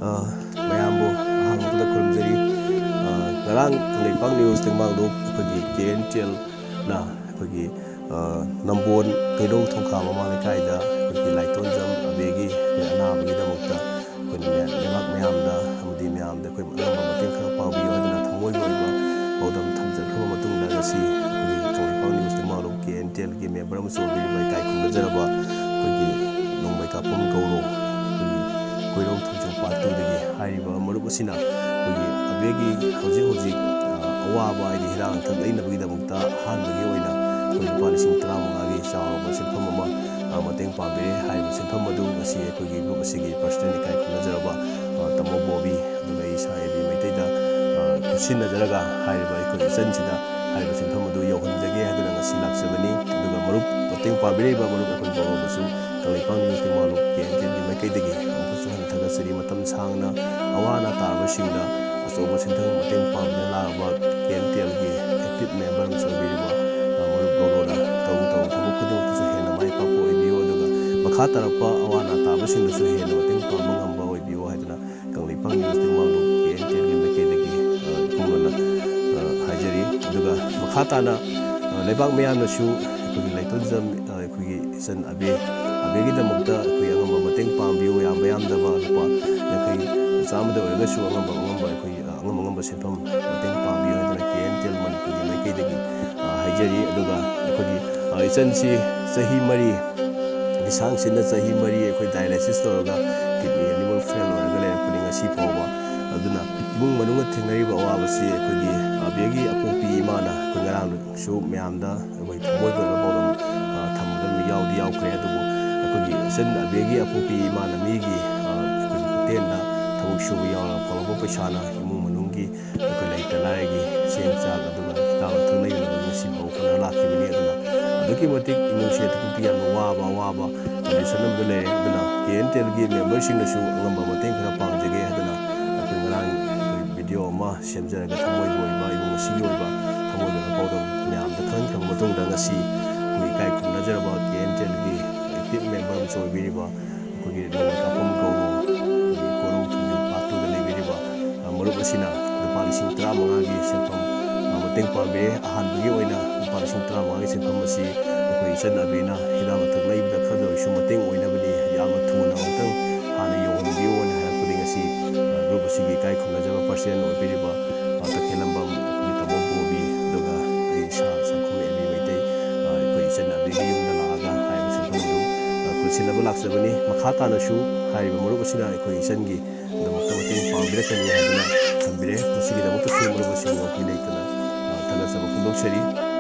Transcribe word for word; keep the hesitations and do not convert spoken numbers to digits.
ꯑ, ꯃꯌꯥꯝꯕꯨ ꯑꯍꯥꯟꯕꯗ ꯈꯨꯔꯨꯝꯖꯔꯤ꯫ ꯑ, ꯉꯔꯥꯡ ꯀꯪꯂꯩꯄꯥꯛ ꯅ꯭ꯌꯨꯁ ꯇꯦꯡꯕꯥꯡꯂꯨꯞ ꯑꯩꯈꯣꯏꯒꯤ ꯀꯦ ꯑꯦꯟ ꯇꯤ ꯑꯦꯜꯅ ꯑꯩꯈꯣꯏꯒꯤ, ꯑ, ꯅꯝꯕꯣꯜ ꯀꯩꯔꯧ ꯊꯣꯡꯈꯥ ꯃꯃꯥ ꯂꯩꯀꯥꯏꯗ ꯑꯩꯈꯣꯏꯒꯤ ꯂꯥꯏꯇꯣꯟꯖꯝ ꯑꯕꯦꯒꯤ ꯑꯩꯈꯣꯏ ꯑꯅꯥꯕꯒꯤꯗꯃꯛꯇ ꯑꯩꯈꯣꯏꯅ ꯃꯌꯥꯝ, ꯂꯩꯕꯥꯛ ꯃꯌꯥꯝꯗ ꯑꯃꯗꯤ ꯃꯌꯥꯝꯗ ꯑꯩꯈꯣꯏ ꯑꯉꯝꯕ ꯃꯇꯦꯡ ꯈꯔ ꯄꯥꯡꯕꯤꯌꯨ ꯍꯥꯏꯗꯨꯅ ꯊꯃꯣꯏꯒꯤ ꯑꯣꯏꯕ ꯄꯥꯎꯗꯝ ꯊꯝꯖꯈ꯭ꯔꯕ ꯃꯇꯨꯡꯗ, ꯉꯁꯤ ꯑꯩꯈꯣꯏꯒꯤ Kangleipak news Tengbanglup K N T ꯑꯦꯜꯒꯤ ꯃꯦꯝꯕꯔ ꯑꯃꯁꯨ ꯑꯣꯏꯕꯤꯔꯤꯕ ꯏꯀꯥꯏ ꯈꯨꯝꯅꯖꯔꯕ ꯑꯩꯈꯣꯏꯒꯤ ꯅꯣꯡꯃꯩ ꯀꯥꯞꯄꯝ ꯒꯧꯔꯣ, ꯑꯩꯈꯣꯏꯒꯤ ꯀꯣꯏꯔꯧ ꯊꯣꯡꯖꯤꯡ ꯄꯥꯔꯠ ꯇꯨꯗꯒꯤ ꯍꯥꯏꯔꯤꯕ ꯃꯔꯨꯞ ꯑꯁꯤꯅ ꯑꯩꯈꯣꯏꯒꯤ ꯑꯕꯦꯒꯤ ꯍꯧꯖꯤꯛ ꯍꯧꯖꯤꯛ, ꯑ, ꯑꯋꯥꯕ ꯍꯥꯏꯗꯤ ꯍꯤꯗꯥꯛ ꯂꯥꯡꯊꯛ ꯂꯩꯅꯕꯒꯤꯗꯃꯛꯇ ꯑꯍꯥꯟꯕꯒꯤ ꯑꯣꯏꯅ ꯑꯩꯈꯣꯏ ꯂꯨꯄꯥ ꯂꯤꯁꯤꯡ ꯇꯔꯥꯃꯉꯥꯒꯤ ꯆꯥꯎꯔꯕ ꯁꯦꯟꯐꯝ ꯑꯃ, ꯑ, ꯃꯇꯦꯡ ꯄꯥꯡꯕꯤꯔꯦ꯫ ꯍꯥꯏꯔꯤꯕ ꯁꯦꯟꯐꯝ ꯑꯗꯨ ꯉꯁꯤ ꯑꯩꯈꯣꯏꯒꯤ ꯒ꯭ꯔꯨꯞ ꯑꯁꯤꯒꯤ ꯄꯔꯁꯅꯦꯜ ꯏꯀꯥꯏ ꯈꯨꯝꯅꯖꯔꯕ, ꯑ, ꯇꯥꯃꯣ ꯕꯣꯕꯤ ꯑꯗꯨꯒ ꯑꯩ ꯏꯁꯥ ꯑꯦ ꯕꯤ ꯃꯩꯇꯩꯗ, ꯑ, ꯈꯨꯠꯁꯤꯟꯅꯖꯔꯒ ꯍꯥꯏꯔꯤꯕ ꯑꯩꯈꯣꯏ ꯏꯆꯟꯁꯤꯗ ꯍꯥꯏꯔꯤꯕ ꯁꯦꯟꯐꯝ ꯑꯗꯨ ꯌꯧꯍꯟꯖꯒꯦ ꯍꯥꯏꯗꯨꯅ ꯉꯁꯤ ꯂꯥꯛꯆꯕꯅꯤ꯫ ꯑꯗꯨꯒ ꯃꯔꯨꯞ, ꯃꯇꯦꯡ ꯄꯥꯡꯕꯤꯔꯛꯏꯕ ꯃꯔꯨꯞ ꯑꯩꯈꯣꯏ ꯒꯧꯔꯕꯁꯨ Kangleipak news Tengbanglup K N T ꯑꯦꯜꯒꯤ ꯃꯥꯏꯀꯩꯗꯒꯤ ꯑꯃꯨꯛꯀꯁꯨ ꯍꯟꯅ ꯊꯥꯒꯠꯆꯔꯤ꯫ ꯃꯇꯝ ꯁꯥꯡꯅ ꯑꯋꯥ ꯑꯅꯥ ꯇꯥꯔꯕꯁꯤꯡꯗ ꯑꯆꯧꯕ ꯁꯦꯟꯊꯪ ꯃꯇꯦꯡ ꯄꯥꯡꯕꯗ ꯂꯥꯛꯂꯕ ꯀꯦ ꯑꯦꯟ ꯇꯤ ꯑꯦꯜꯒꯤ ꯑꯦꯛꯇꯤꯚ ꯃꯦꯝꯕꯔ ꯑꯃꯁꯨ ꯑꯣꯏꯕꯤꯔꯤꯕ, ꯑ, ꯃꯔꯨꯞ ꯒꯧꯔꯣꯅ ꯇꯧꯔꯨ ꯇꯧꯔꯨ ꯊꯕꯛ ꯈꯨꯗꯤꯡꯃꯛꯇꯁꯨ ꯍꯦꯟꯅ ꯃꯥꯏ ꯄꯥꯛꯄ ꯑꯣꯏꯕꯤꯌꯨ, ꯑꯗꯨꯒ ꯃꯈꯥ ꯇꯥꯔꯛꯄ ꯑꯋꯥ ꯑꯅꯥ ꯇꯥꯕꯁꯤꯡꯗꯁꯨ ꯍꯦꯟꯅ ꯃꯇꯦꯡ ꯄꯥꯡꯕ ꯉꯝꯕ ꯑꯣꯏꯕꯤꯌꯨ ꯍꯥꯏꯗꯨꯅ Kangleipak news Tengbanglup K N T ꯑꯦꯜꯒꯤ ꯃꯥꯏꯀꯩꯗꯒꯤ, ꯑ, ꯏꯄꯨꯡ ꯑꯣꯏꯅ, ꯑ, ꯍꯥꯏꯖꯔꯤ꯫ ꯑꯗꯨꯒ ꯃꯈꯥ ꯇꯥꯅ, ꯑ, ꯂꯩꯕꯥꯛ ꯃꯤꯌꯥꯝꯅꯁꯨ ꯑꯩꯈꯣꯏꯒꯤ ꯂꯥꯏꯇꯣꯟꯖꯝ, ꯑ, ꯑꯩꯈꯣꯏꯒꯤ ꯏꯆꯟ ꯑꯕꯦ, ꯑꯕꯦꯒꯤꯗꯃꯛꯇ ꯑꯩꯈꯣꯏ ꯑꯉꯝꯕ ꯃꯇꯦꯡ ꯄꯥꯡꯕꯤꯌꯨ, ꯌꯥꯝꯕ ꯌꯥꯝꯗꯕ ꯂꯨꯄꯥ ꯌꯥꯡꯈꯩ, ꯆꯥꯝꯃꯗ ꯑꯣꯏꯔꯒꯁꯨ ꯑꯉꯝꯕ ꯑꯉꯝꯕ ꯑꯩꯈꯣꯏ, ꯑ, ꯑꯉꯝ ꯑꯉꯝꯕ ꯁꯦꯟꯐꯝ ꯃꯇꯦꯡ ꯄꯥꯡꯕꯤꯌꯨ ꯍꯥꯏꯗꯨꯅ ꯀꯦ ꯑꯦꯟ ꯇꯤ ꯑꯦꯜ ꯃꯅꯤꯄꯨꯔꯒꯤ ꯃꯥꯏꯀꯩꯗꯒꯤ, ꯑ, ꯍꯥꯏꯖꯔꯤ꯫ ꯑꯗꯨꯒ ꯑꯩꯈꯣꯏꯒꯤ, ꯑ, ꯏꯆꯟꯁꯤ ꯆꯍꯤ ꯃꯔꯤ, ꯂꯤꯁꯥꯡꯁꯤꯠꯅ ꯆꯍꯤ ꯃꯔꯤ ꯑꯩꯈꯣꯏ ꯗꯥꯏꯂꯥꯏꯁꯤꯁ ꯇꯧꯔꯒ ꯀꯤꯗꯅꯤ ꯑꯅꯤꯃꯛ ꯐꯦꯜ ꯑꯣꯏꯔꯒ ꯂꯩꯔꯛꯄꯅꯤ ꯉꯁꯤ ꯐꯥꯎꯕ꯫ ꯑꯗꯨꯅ ꯏꯃꯨꯡ ꯃꯅꯨꯡꯅ ꯊꯦꯡꯅꯔꯤꯕ ꯑꯋꯥꯕꯁꯤ ꯑꯩꯈꯣꯏꯒꯤ ꯑꯕꯦꯒꯤ ꯑꯄꯣꯛꯄꯤ ꯏꯃꯥꯅ ꯑꯩꯈꯣꯏ ꯉꯔꯥꯡꯁꯨ ꯃꯌꯥꯝꯗ ꯑꯩꯈꯣꯏ ꯊꯃꯣꯏꯒꯤ ꯑꯣꯏꯕ ꯄꯥꯎꯗꯝ, ꯑ, ꯊꯝꯕꯗ ꯑꯗꯨꯝ ꯌꯥꯎꯗꯤ ꯌꯥꯎꯈ꯭ꯔꯦ꯫ ꯑꯗꯨꯕꯨ ꯑꯩꯈꯣꯏꯒꯤ ꯏꯆꯟ ꯑꯕꯦꯒꯤ ꯑꯄꯣꯛꯄꯤ ꯏꯃꯥꯅ ꯃꯤꯒꯤ, ꯑ, ꯑꯩꯈꯣꯏꯒꯤ ꯍꯣꯇꯦꯜꯗ ꯊꯕꯛ ꯁꯨꯕ ꯌꯥꯎꯔꯒ ꯐꯪꯂꯛꯄ ꯄꯩꯁꯥꯅ ꯏꯃꯨꯡ ꯃꯅꯨꯡꯒꯤ ꯑꯩꯈꯣꯏ ꯂꯩꯇ ꯂꯥꯏꯔꯒꯤ ꯆꯦꯡ ꯆꯥꯛ ꯑꯗꯨꯒ ꯍꯤꯗꯥꯛ ꯂꯥꯡꯊꯛ ꯂꯩꯅꯕꯒꯤ ꯉꯁꯤ ꯐꯥꯎ ꯍꯣꯠꯅ ꯂꯥꯛꯈꯤꯕꯅꯤ꯫ ꯑꯗꯨꯅ ꯑꯗꯨꯛꯀꯤ ꯃꯇꯤꯛ ꯏꯃꯨꯡꯁꯦ ꯑꯗꯨꯛꯀꯤ ꯃꯇꯤꯛ ꯌꯥꯝꯅ ꯋꯥꯕ, ꯑꯋꯥꯕ ꯀꯟꯗꯤꯁꯟ ꯑꯃꯗ ꯂꯩꯔꯦ꯫ ꯑꯗꯨꯅ ꯀꯦ ꯑꯦꯟ ꯇꯤ ꯑꯦꯜꯒꯤ ꯃꯦꯝꯕꯔꯁꯤꯡꯅꯁꯨ ꯑꯉꯝꯕ ꯃꯇꯦꯡ ꯈꯔ ꯄꯥꯡꯖꯒꯦ ꯍꯥꯏꯗꯨꯅ ꯑꯩꯈꯣꯏ ꯉꯔꯥꯡ ꯑꯩꯈꯣꯏ ꯚꯤꯗꯤꯑꯣ ꯑꯃ ꯁꯦꯝꯖꯔꯒ ꯊꯃꯣꯏꯒꯤ ꯑꯣꯏꯕ, ꯏꯃꯨꯡ ꯑꯁꯤꯒꯤ ꯑꯣꯏꯕ ꯊꯃꯣꯏꯒꯤ ꯑꯣꯏꯕ ꯄꯥꯎꯗꯝ ꯃꯌꯥꯝꯗ ꯈꯪꯍꯟꯈ꯭ꯔꯕ ꯃꯇꯨꯡꯗ, ꯉꯁꯤ ꯑꯩꯈꯣꯏ ꯏꯀꯥꯏ ꯈꯨꯝꯅꯖꯔꯕ ꯀꯦ ꯑꯦꯟ ꯇꯤ ꯑꯦꯜꯒꯤ ꯑꯦꯛꯇꯤꯚ ꯃꯦꯝꯕꯔ ꯑꯃꯁꯨ ꯑꯣꯏꯕꯤꯔꯤꯕ ꯑꯩꯈꯣꯏꯒꯤ ꯅꯣꯡꯃꯩ ꯀꯥꯞꯄꯝ ꯒꯧꯔꯣ, ꯑꯩꯈꯣꯏꯒꯤ ꯀꯣꯔꯧ ꯊꯣꯡꯖꯤꯡ ꯑꯁꯤꯅ ꯂꯨꯄꯥ ꯂꯤꯁꯤꯡ ꯇꯔꯥꯃꯉꯥꯒꯤ ꯁꯦꯟꯐꯝ, ꯑ, ꯃꯇꯦꯡ ꯄꯥꯡꯕꯤꯔꯦ꯫ ꯑꯍꯥꯟꯕꯒꯤ ꯑꯣꯏꯅ ꯂꯨꯄꯥ ꯂꯤꯁꯤꯡ ꯇꯔꯥꯃꯉꯥꯒꯤ ꯁꯦꯟꯐꯝ ꯑꯁꯤ ꯑꯩꯈꯣꯏ ꯏꯆꯟ ꯑꯕꯤꯅ ꯍꯤꯗꯥꯛ ꯂꯥꯡꯊꯛ ꯂꯩꯕꯗ ꯈꯔꯗ ꯑꯣꯏꯔꯁꯨ ꯃꯇꯦꯡ ꯑꯣꯏꯅꯕꯅꯤ, ꯌꯥꯝꯅ ꯊꯨꯅ ꯑꯃꯨꯛꯇꯪ ꯍꯥꯟꯅ ꯌꯧꯍꯟꯕꯤꯌꯣꯅ ꯍꯥꯏꯔꯛꯄꯗꯒꯤ ꯉꯁꯤ, ꯑ, group ꯑꯁꯤꯒꯤ ꯏꯀꯥꯏ ꯈꯨꯝꯅꯖꯕ president ꯑꯣꯏꯕꯤꯔꯤꯕ, ꯑ, ꯇꯈꯦꯜꯂꯝꯕꯝ ꯑꯩꯈꯣꯏꯒꯤ ꯇꯥꯃꯣ ꯕꯣꯕꯤ, ꯑꯗꯨꯒ ꯑꯩ ꯏꯁꯥ ꯁꯛꯈꯨꯝ ꯑꯦ ꯕꯤ ꯃꯩꯇꯩ, ꯑ, ꯑꯩꯈꯣꯏ ꯏꯆꯟ ꯑꯕꯤꯒꯤ ꯌꯨꯝꯗ ꯂꯥꯛꯑꯒ ꯍꯥꯏꯔꯤꯕ ꯁꯦꯟꯐꯝ ꯑꯗꯨ, ꯑ, ꯄꯨꯟꯁꯤꯟꯅꯕ ꯂꯥꯛꯆꯕꯅꯤ꯫ ꯃꯈꯥ ꯇꯥꯅꯁꯨ ꯍꯥꯏꯔꯤꯕ ꯃꯔꯨꯞ ꯑꯁꯤꯅ ꯑꯩꯈꯣꯏ ꯏꯆꯟꯒꯤ ꯗꯃꯛꯇ ꯃꯇꯦꯡ ꯄꯥꯡꯕꯤꯔꯛꯀꯅꯤ ꯍꯥꯏꯗꯨꯅ ꯊꯝꯕꯤꯔꯦ꯫ ꯃꯁꯤꯒꯤꯗꯃꯛꯇꯁꯨ ꯃꯔꯨꯞ ꯑꯁꯤꯕꯨ ꯉꯝꯈꯩ ꯂꯩꯇꯅ, ꯑ, ꯊꯥꯒꯠꯆꯕ ꯐꯣꯡꯗꯣꯛꯆꯔꯤ꯫